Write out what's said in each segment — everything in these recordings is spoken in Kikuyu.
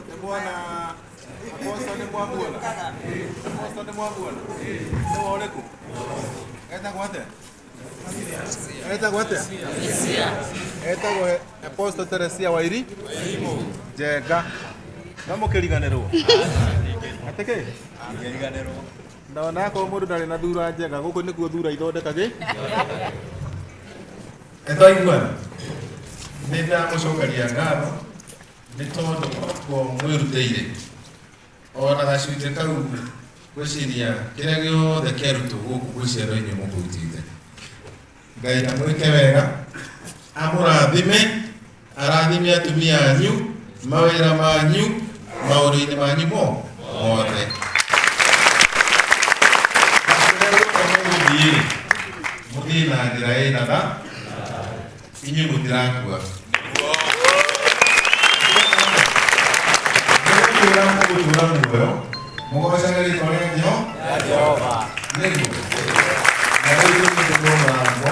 Nĩmuona Apostle, nĩmwamuona Apostle, nĩmwamuona nĩwe ũrĩkũ? Etagwo atĩa? Etagwo atĩa? Etagwo Apostle Teresia Wairi Njenga. No mũkĩriganĩrwo atĩ kĩ? Ndona akorwo mũndũ ndarĩ na thura njega, gũkũ nĩkuo thura ithondekagĩ. Nĩtwaiguana. Nĩ ndamũcokeria ngatho nĩ tondũ ũguo mwĩrutĩire ona gacunjĩ kau ngwĩciria kĩrĩa gĩothe kĩarutwo gũkũ ngwĩciria no inyuĩ mũkũrutĩte. Ngai amwĩke wega, amũrathime, arathime atumia anyu, mawĩra manyu, maũndũ-inĩ manyu mo mothe. Na kũrĩa guothe mũgũthiĩ, mũthiĩ na njĩra ĩna tha, inyuĩ mũtirakua. Mũgũtũũra mũgũtũũra muoyo, mũgocage rĩtwa rĩa Jehova. Nĩguo. Na rĩu tũhingũrwo mũrango,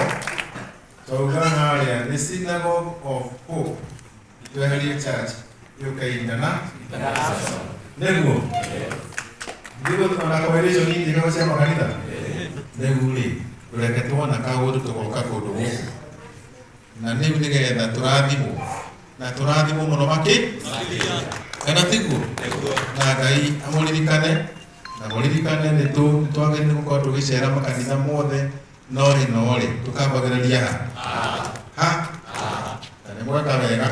twauga harĩa nĩ Synagogue of Hope, tweherie church yũke nĩguo. Nĩguo ona coalition ingĩkorwo cia makanitha. Rĩu rĩ, reke tuona kaũndũ tũgoka kũndũ gũkũ. Na rĩu nĩgetha tũrathimwo na tũrathimwo mũno makĩ kana tiguo? Na Ngai amũririkane na mũririkane nĩ twagĩrĩire gũkorwo tũgĩcera makanitha mothe, no ĩno rĩ tũkambagĩrĩria ha ha na nĩ mweka wega.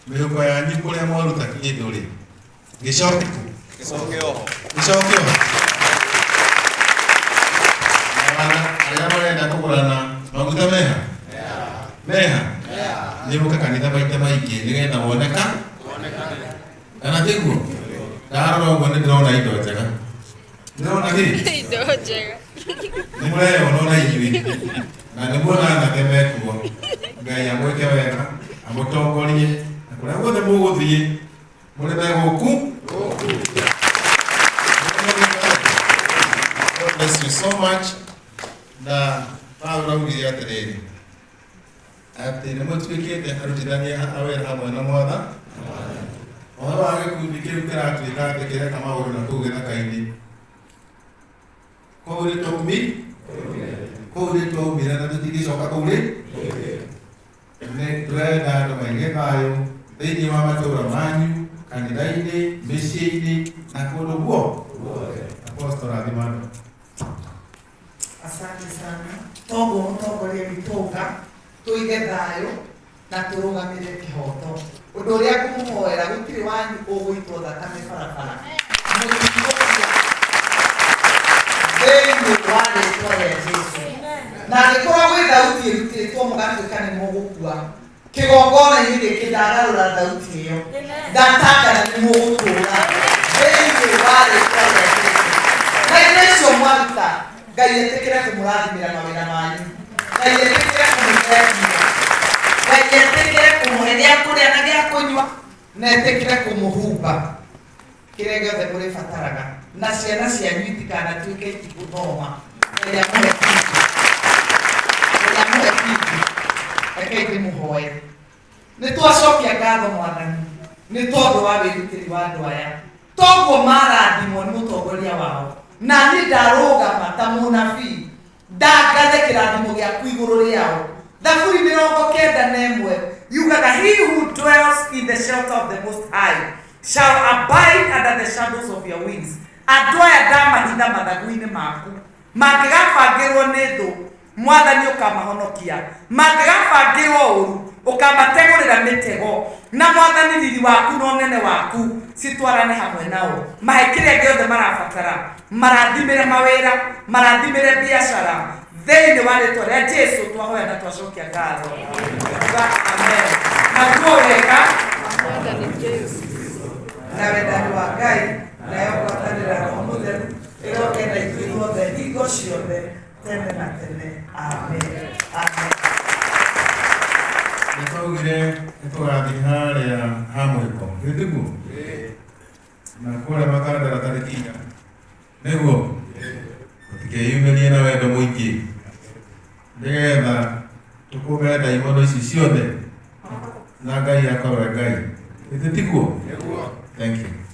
Mĩhuko yanyu kũrĩa mwaruta kĩndũ rĩ, gĩcoke kũ? Gĩcoke oho. Gĩcoke oho. Na arĩa marenda kũgũrana maguta meha meha nĩ gũka kanitha maita maingĩ nĩgetha woneka kana tiguo? Ndarora ũguo nĩ ndĩrona indo njega, ndĩrona kĩ? Indo njega. Nĩ mũreyona ona inyuĩ na nĩ muona anake mekuo. Ngai amwĩke wega, amũtongorie na kũrĩa guothe mũgũthiĩ mũrĩme gũkũ. God bless you so much. Na Paulo augire atĩrĩrĩ, atĩ nĩ mũtuĩkĩte arutithania a wĩra hamwe na mwatha. Ũhoro wa gĩkundi kĩu kĩratuĩka atĩ kĩreka maũndũ na kũu gĩthaka-inĩ kũu nĩ twaumi kũu nĩ twaumire na tũtingĩcoka kũu rĩ. Nĩ tũrenda andũ maige thayũ thĩinĩ wa matũũra manyu, kanitha-inĩ, mĩciĩ-inĩ na kũndũ guo. Apostle, rathima andũ. Asante sana. Toguo mũtongoria witũ auga, tũige thayũ na tũrũgamĩrĩre kĩhoto. Ũndũ ũrĩa ngũmũhoera, gũtirĩ wanyu ũgũitwo thakame barabara. Mũtigũkua thĩinĩ wa rĩtwa rĩa Jesu. Na angĩkorwo gwĩ thauti ĩrutĩtwo mũgatuĩka nĩ mũgũkua, kĩgongona-inĩ gĩkĩ ndagarũra thauti ĩyo, ndatangatha nĩ mũgũtũũra thĩinĩ wa rĩtwa rĩa Jesu. Na indo icio mwaruta, Ngai etĩkĩre kũmũrathimĩra mawĩra manyu, Ngai etĩkĩre kũmũthengia, Ngai etĩkĩre kũmũhe gĩa kũrĩa na gĩa kũnyua, na etĩkĩre kũmũhumba kĩrĩa gĩothe mũrĩbataraga, na ciana cianyu itikanatuĩke itigũthoma. Ngai amũhe bithi, Ngai amũhe bithi. Rekei ndĩmũhoere. Nĩ twacokia ngatho Mwathani nĩ tondũ wa wĩrutĩri wa andũ aya, toguo marathimwo nĩ mũtongoria wao. Na niĩ ndarũgama ta mũnabii ndangathe kĩrathimo gĩaku igũrũ rĩao. Thaburi 91 yugaga, "He who dwells in the shelter of the Most High shall abide under the shadows of your wings." Andũ aya ndamahitha mathagu-inĩ maku, mangĩgabangĩrwo nĩ thũ, Mwathani ũkamahonokia, mangĩgabangĩrwo ũru, ũkamategũrĩra mĩtego. Na Mwathani, riri waku na ũnene waku citwarane hamwe nao. Mahe kĩrĩa gĩothe marabatara, marathimĩre mawĩra, marathimĩre biacara, thĩinĩ wa rĩtwa rĩa Jesu twahoya na twacokia ngatho. Tuga amen. Naguo wega Mwathani Jesu. Na wendani wa Ngai nayo ngwatanĩro ya Roho Mũtheru ĩroke na ithuĩ ithuothe hingo ciothe tene na tene. Amen, amen. Nĩ twaugire nĩ tũgathiĩ harĩa ha mwĩko, githĩ tiguo? Na kũrĩa Makandara tarĩki 4, nĩguo mũtikeyumĩrie na wendo mũingĩ, nĩgetha tũkũme ndaimono ici ciothe na Ngai akorwo e Ngai. Githĩ tiguo? Thank you.